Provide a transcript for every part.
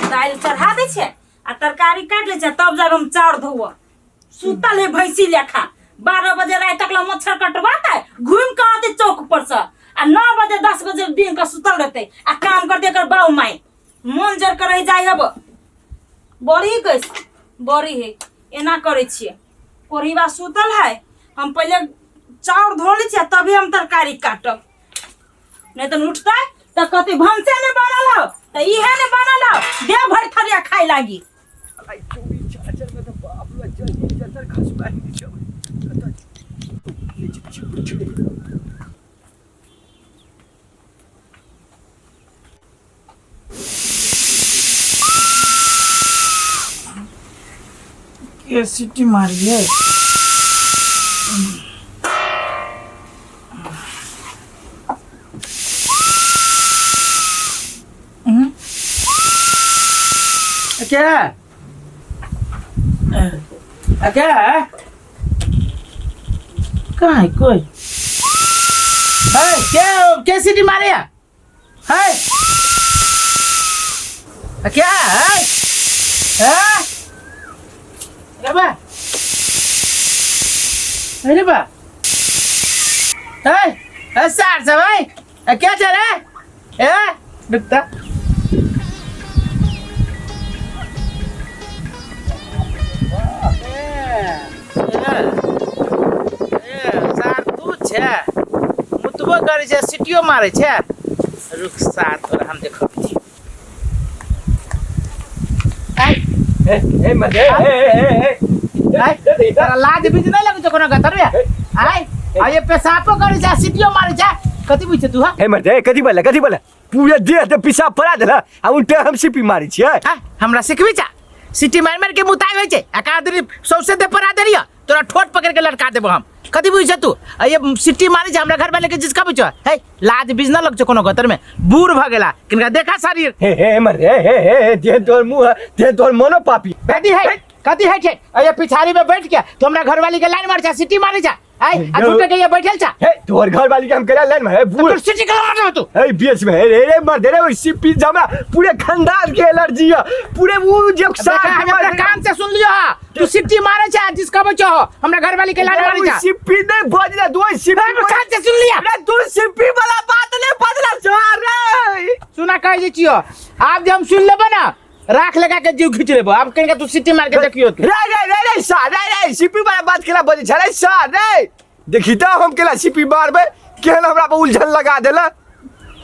दालि चढ़ा दै छियै आ तरकारी काटि लै छियै, तब जाके हम चाउर धोअ। सुतल है भैंसी लेखा, 12 बजे राति तक ला मच्छर कटवाते, घूम के आते चौक पर से, आ 9 बजे 10 बजे दिन के सुतल रहते आ काम करते एकर बाऊ माई। मन जर के रहि जाइ हब। बड़ी गैस बड़ी है, एना करै छियै। कोढ़ीबा सुतल है, हम पहिले चाउर धो लै छियै तभी हम तरकारी काटब, नहीं तो उठतै तऽ कहतै भनसे नहि बनल हौ तऽ इहे नहि बनल हौ, देह भरि थरिया खाय लागी। के सीटी मारिए? क्या क्या कहाँ है कोई है? क्या क्या सीटी मारे है? क्या है? है? अरे बा, अरे बा, है है सार सब है, क्या चल रहा है? ए रुकता। सार तू छै, मुतबो करै छै, सीटियो मारै छै। रुक सार, तोरा हम देखबै छी। ए ए मत ए ए ए ए। आय, तोरा लाज बीज नहि लगै छौ कोनो गतर रे? आय आ ये पेशाबो करै छै, सीटियो मारै छै, कथी बुझै तू? हा हे मत ए, कथी बोले, कथी बोले? पूरा देह ते पिसाब पड़ा देला आ उल्टे हम सीपी मारै छियै। आ, हमरा सिखबी छा? सीटी मारि मारि के मुताइ होइ छै आ का दिन सौसे देह पर आ देलियो, तोरा ठोट पकड़ के लटका देबो हम। कथी बुझै तू? आ ये सिटी मारै छै हमरा घर वाले के जिसका बुझ है, लाज बीज न लग छौ कोनो गतर में? बूढ़ भ गेला, किनका देखा शरीर। हे हे मर हे हे हे हे, जे तोर मुंह जे तोर मनो पापी। कथी है, कथी है छै? आ ये पिछाड़ी में बैठ के तो हमरा घर वाली के लाइन मार छै, सिटी मारै छै। आय आ झूठे के ये बैठल छा। हे, तोहर घर वाली के हम केला लाइन में बूढ़ तू सिटी केला मारबे तू? हे बीच में, हे रे मर दे रे, ओइ सिपी जमा पूरे खानदान के एलर्जी है पूरे वो जे देखा, हम अपना कान से सुन लियो हा, तू सिटी मारे छा, जिसका बचो हो हमरा घर वाली के लाइन मारे छा। सिपी नहीं बजले तू सिपी। हम कान से सुन लिया। रे तू सिपी वाला बात नहीं बजला छा रे। सुना, कह जे छियो, आब जे हम सुन लेबे ना, राख लगा के जीव खींच लेबो। आब कनिका तू सिटी मार के देखियो तू। रे रे रे रे सा रे रे, सिपी वाला बात केला बजे छा रे सा रे? देखी त हम केला सिपी मारबे, केहन हमरा पर उलझन लगा देला।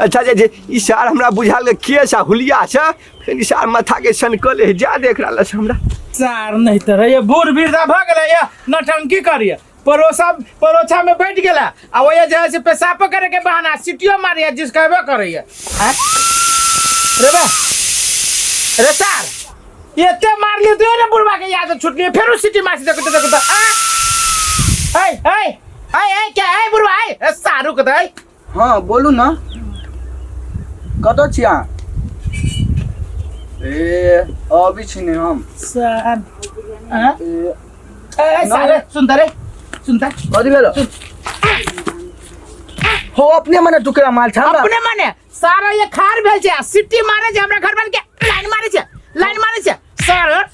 अच्छा जे जे ई सार हमरा बुझाल के केस आ हुलिया छ, फेर ई सार माथा के सनकल है जा देख रहल छ हमरा। सार नहीं तर ये बूढ़ वृद्धा भ गेलै, ये नौटंकी करिए, परोसा परोछा में बैठ गेला आ वही जे है से पेशाब करे के बहाना सीटियो मारिया, जिस कहबे करैया। आँय? रे बा रे सार, एते मारली तो ने बुढ़वा के याद छुटली, फेरो सीटी मार देखो देखो तो आ ऐ ऐ ऐ ऐ क्या ऐ बुढ़वा ऐ ए सारू के ऐ। हाँ बोलू ना, कतऽ छी अहाँ? ए अबै छी ने हम। सार हाँ? ए, ए सारे सुनता रे, सुनता। कथी भेल हो? अपने मने टुकड़ा माल छ हमरा। अपने मने सारा ये खार भेल छै आ सिटी मारे छै, हमरा घर वाले के लाइन मारे छै, लाइन मारे छै। सर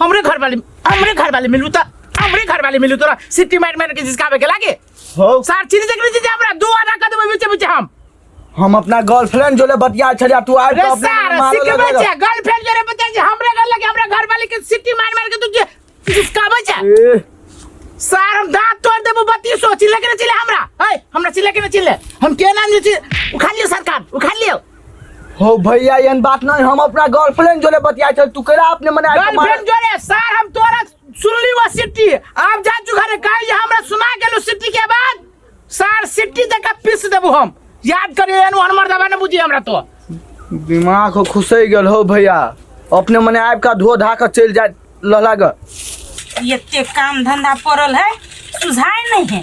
हमरे घर वाले, हमरे घर वाले मिलू त, हमरे घर वाले मिलू तोरा सिटी मार मार के जिसकावे के लागे। हो सर चिन्ह देख लीजिए, हमरा दो आना कदम बीचे बीचे हम हम अपना गर्लफ्रेंड जोले बतिया छलिया, तू आबि रे कऽ अपने सर मारऽ सिखबै लगलह। छै गर्लफ्रेंड जोरे बतिया छै, हमरे घर लगे हमरा घर वाले के सिटी मार मार के तू जे जिसकावे छै। ए, सर हम दांत तोड़ देबो। बत्ती सो चिल्ले के न चिल्ले हमरा, ए हमरा चिल्ले के न चिल्ले, हम के नाम जे उखाड़ लियो सरकार, उखाड़ लियो। हो भैया, एहन बात नहीं, हम अपना गर्लफ्रेंड जोले बतिया छल, तू केला अपने मने आबि कऽ मारऽ- गर्लफ्रेंड जोरे? सर हम तोरा सुनली वो सिटी, आप जा चुका रे काहे जे हमरा सुना गेलो सिटी के बाद। सर सिटी दे के पीस देबो हम, याद करियो, एहन ओहन मर्दबा न बुझी हमरा तो। दिमाग हो खुसै गेल हो भैया, अपने मने आबि कऽ धो धा कऽ चलि जाय लहला ग। एते काम धंधा पड़ल है, सुझाय नहीं है।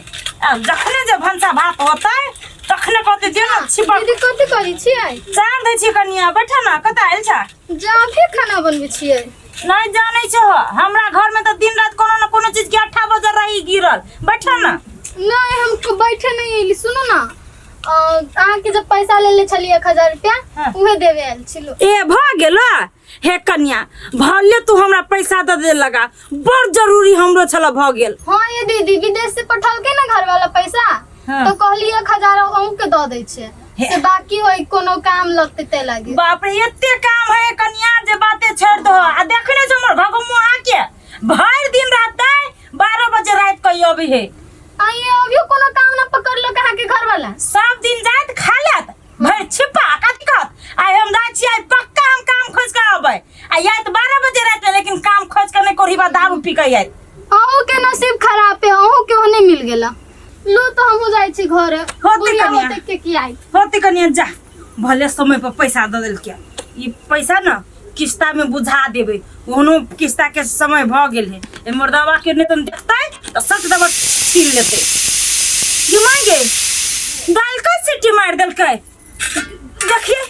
अब जखने जे भनसा भात होता है तखने कहते जे ना छिपा। दीदी कथी करै छियै? चार दै छी कनिया, बैठा ना। कतऽ आयल छा? जाफे खाना बनबै छियै। नहीं जानै छो, हमरा घर में तो दिन रात कोनो न कोनो चीज के अट्ठा बजर रही गिरल। बैठा ना। नहीं, हम बैठे नहीं अयली। सुनू ना, अहाँके जब पैसा लेले छलियै 1000 रुपया हाँ। उहे देवे आयल छलू। ए भऽ गेल। हे कन्या, भले तू हमरा पैसा दे दे लगा, बड़ जरूरी हमरो छल, भऽ गेल। हाँ ये दीदी, विदेश से पठौलकै ना घर वाला पैसा। हाँ। तो कहली 1000 अहूँ के दऽ दै छै से बाकी होई कोनो काम लगते ते लागे। बाप रे, एते काम है कन्या जे बाते छोड़ दो। आ देखने छौ हमर घघ मुहा के भरि दिन रात 12 बजे रात के अबै है। आ ये अभियो कोनो काम ना पकड़लक अहाँके घर वाला? सब दिन जाइत खा लेत भरि छिप्पा, कथी कहत। आइ हम जाइ छी, आइ पक्का हम काम खोज के अबै। आ आयत 12 बजे रात में, लेकिन काम खोज के नहीं, कोढ़ी बा दारू पी के आयत। अहूँ के नसीब खराब है, अहूँ के ओहने मिल गेला। लो तो हमहूँ जाइ छी घर। होते बुढ़िया कनिया। होते के की आई। होते कनिया, जा भले समय पर पैसा दऽ देलकै। ई पैसा न किस्ता में बुझा देबै, ओहनो किस्ता के समय भऽ गेल है। ए मुर्दावा के नहीं तुम देखतै तऽ सच दबा छीन लेतै। You मांगे दाल कै सीटी मारि देलकै, देखिए।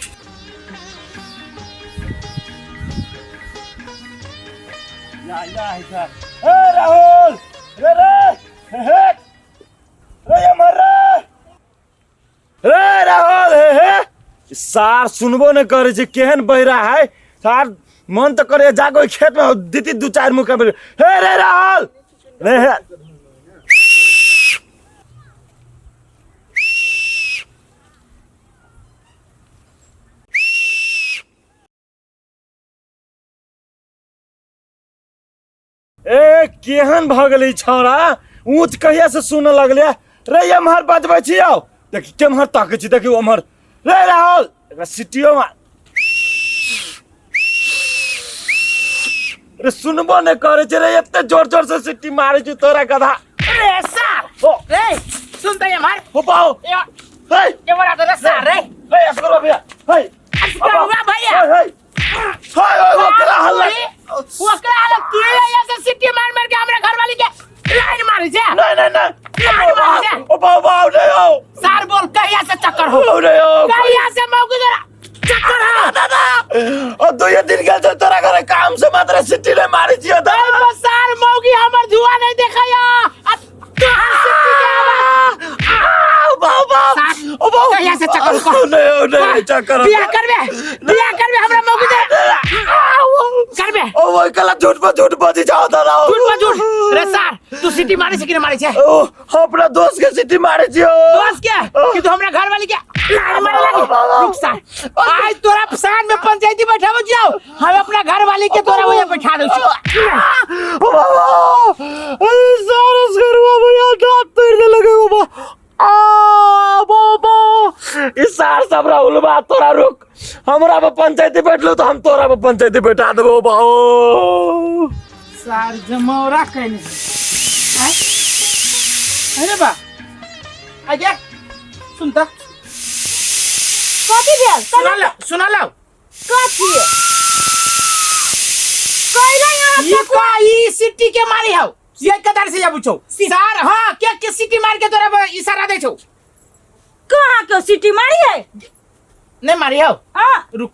या या है ए राहुल, रे रे हे हे रे ये मर रे रे राहुल, हे हे। सार सुनबो न करे छै, केहन बहिरा है सार। मन तऽ करे जाके ओहि खेत में दीती दू चारि मुक्का। हे रे राहुल रे हे। ए केहन भऽ गेलै छौड़ा, ऊँच कहिया से सुनऽ लगलै रे। एम्हर बजबै छी, आउ देखी केम्हर ताकै छी, देखी ओम्हर। रे राहुल, एकरा सिटियो मार रे, सुनबो नहि करै छै रे, एते जोर जोर से सिटी मारै छै तोरा गधा। रे सार। ओ। रे सुन त एम्हर। हो पाओ। ए। हे। एम्हर आ त रे सार रे। हे असगरवा भैया, हे। असगरवा भैया। हे हे हे, ओकरा हल्ला। ओकरा हल्ला तू यहाँ से सिटी मार मार के हमरा घरवाली के लाइन मारे छे। नहीं नहीं नहीं। लाइन मारे छे। ओ बाओ बाओ, नहीं हो। सार बोल, कहिया से चक्कर हो? ओ नहीं हो। कहिया से मौकी जरा चक्कर हो? दादा, ओ दुइये दिन गेल छै तोरा घरे काम से, मात्र सिटी ने मारै छियो दादा। ओ सार, मौगी हमर धुआ नहीं देखैया आ तोहर सिटी के आवाज। आ बाओ बाओ। सार, ओ बाओ। कहिया से चक्कर हो? नहीं हो, नहीं चक्कर हो। बियाह करबे, बियाह करबे हमरा मौगी जरा करबे? ओ वो कला झूठ पर झूठ बजी जाओ दादा। झूठ पर झूठ। रे सार, तू सिटी मारे छे कि नहीं मारे छे? ओ हम अपना दोस्त के सिटी मारे छियो। दोस्त के कि तू हमरा घर वाली के लाइन मारे लागी? रुक सार, आज तोरा साँझ में पंचायती बैठाबो जाओ, हम अपना घर वाली के तोरा वहाँ बैठा दो छी। ओ बाबा, अरे सारस गरुआ भैया दांत तोड़ दे लगे। ओ बा आ बाबा, इस सार सब राहुल बा तोरा, रुक, हमरा पर पंचायती बैठलो तो हम तोरा पर पंचायती बैठा देबो बाओ। सार जमौरा कैने आय? अरे बा आगे सुनता। कथी भेल? सुना लो, सुना लो। कथी कैला यहाँ? ये का ई सिटी के मारी हौ, ये कदार से जाबू छौ सार? हां, के के सिटी मार के तोरा इशारा दै छौ? कहाँ के सीटी मारी है? नहीं मारी हौ? हाँ। रुक,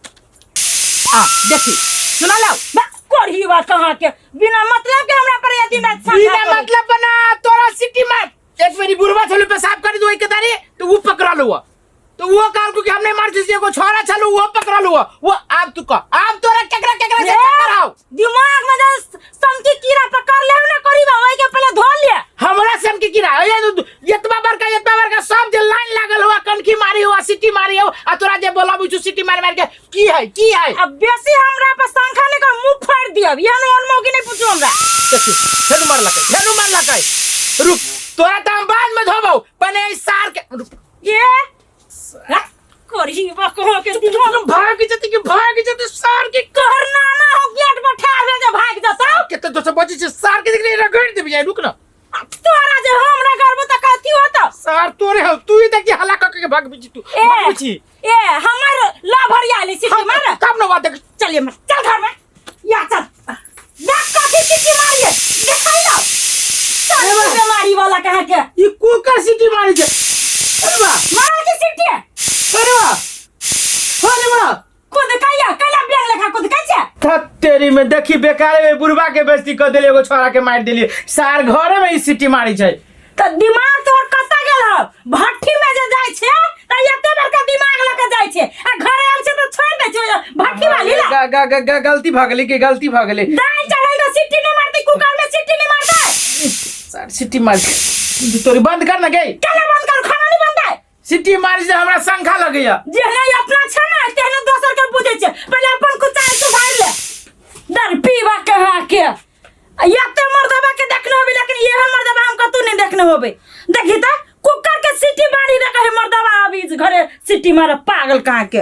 आ देखी, सुना लो। बा, कोढ़ी बा कहाँ के, बिना मतलब के हमरा पर ये दिन रात बिना साठा करे। मतलब बना तोरा सिटी मार। एक मेरी बुढ़वा छलू पेशाब कर दो के दारी तो वो पकड़ा लुआ, तो वो कहल को कि हमने मार छी, एगो छोरा छलू वो पकड़ा लुआ वो। आब तू कह, आब तोरा केकरा केकरा से ए, चक्कर आओ? दिमाग में जब संकी कीड़ा पकड़ ले ना करी बा, ओई के पहले धो ले। हमरा से हमके कीड़ा ये एतबा बड़का एतबा बड़का सब जे लाइन लागल हुआ, कनखी मारी हुआ, सिटी मारी हुआ, आ तोरा जे बोलाबू छु सिटी मार मार के की है की है? अब बेसी हमरा पर शंखा नहीं कर, मुंह फाड़ दियब। एहन ओहन मौगी नहीं पूछू हमरा। देखी, फेनु मारलकै, फेनु मारलकै। रुक, तोरा तऽ हम बाद में धोबौ, पहले ई सार के रुक। ये कोरी बा कहाँ के दिमाग भाग जती कि भाग जती सार के। तोहर नाना हो गेट पर ठाढ़ भेल जे भाग जतौ। केते दोसर बची छै सार के, देख रगड़ देबी जाय, रुक न। तोरा जे हम रगड़बो तऽ कथी होतौ? सार तोरे हो, तू ही देख हल्ला क के भाग बिची तू। ए। भाग बिची। ए हमर लभरिया ली सिटी मार। तब न बात देख। चलिए मत चल घर में, या चल, देख कथी सिटी मारिए, देखाई ना चल बीमारी वाला कहाँ के। ई कुकर सिटी मारी छै। अरे वाह। मार के सिटी है। अरे वाह, अरे वाह। खुद काया काला बेंग लेखा खुद काई छै। थत तेरी में, देखी बेकार में बुढ़वा के बेइज्जती कर देली, एगो छोरा के मार देली, सार घरे में ई सिटी मारी छै। त दिमाग तोहर कतऽ गेल हौ? भट्ठी में जे जाइ छै त दिमाग लऽ के जाइ छै आ घरे आबै छै तऽ छोड़ि दै छै भट्ठी वाली ला ग- ग- ग- ग- गलती भऽ गेलै कि गलती भऽ गेलै दाल चढ़ै तऽ सीटी नहीं मारती कुकर में सीटी नहीं मारता सर सीटी मार तोरी बंद कर ना गई केना बंद कर खाना नहीं बनता है सीटी मारी से हमरा शंखा लगैया जेहने अपना छै ना तेहने दोसर के बुझै छै पहिले अपन कुचाय सुधार ले दर पीवा कहाँ के आ एते मर्दबा के देखने होबे लेकिन एहन मर्दबा हम कतौ नहीं देखने होबे देखी त कुकर के सीटी मारी दे कहे मर्दबा अभी घरे सीटी मारे पागल कहाँ के।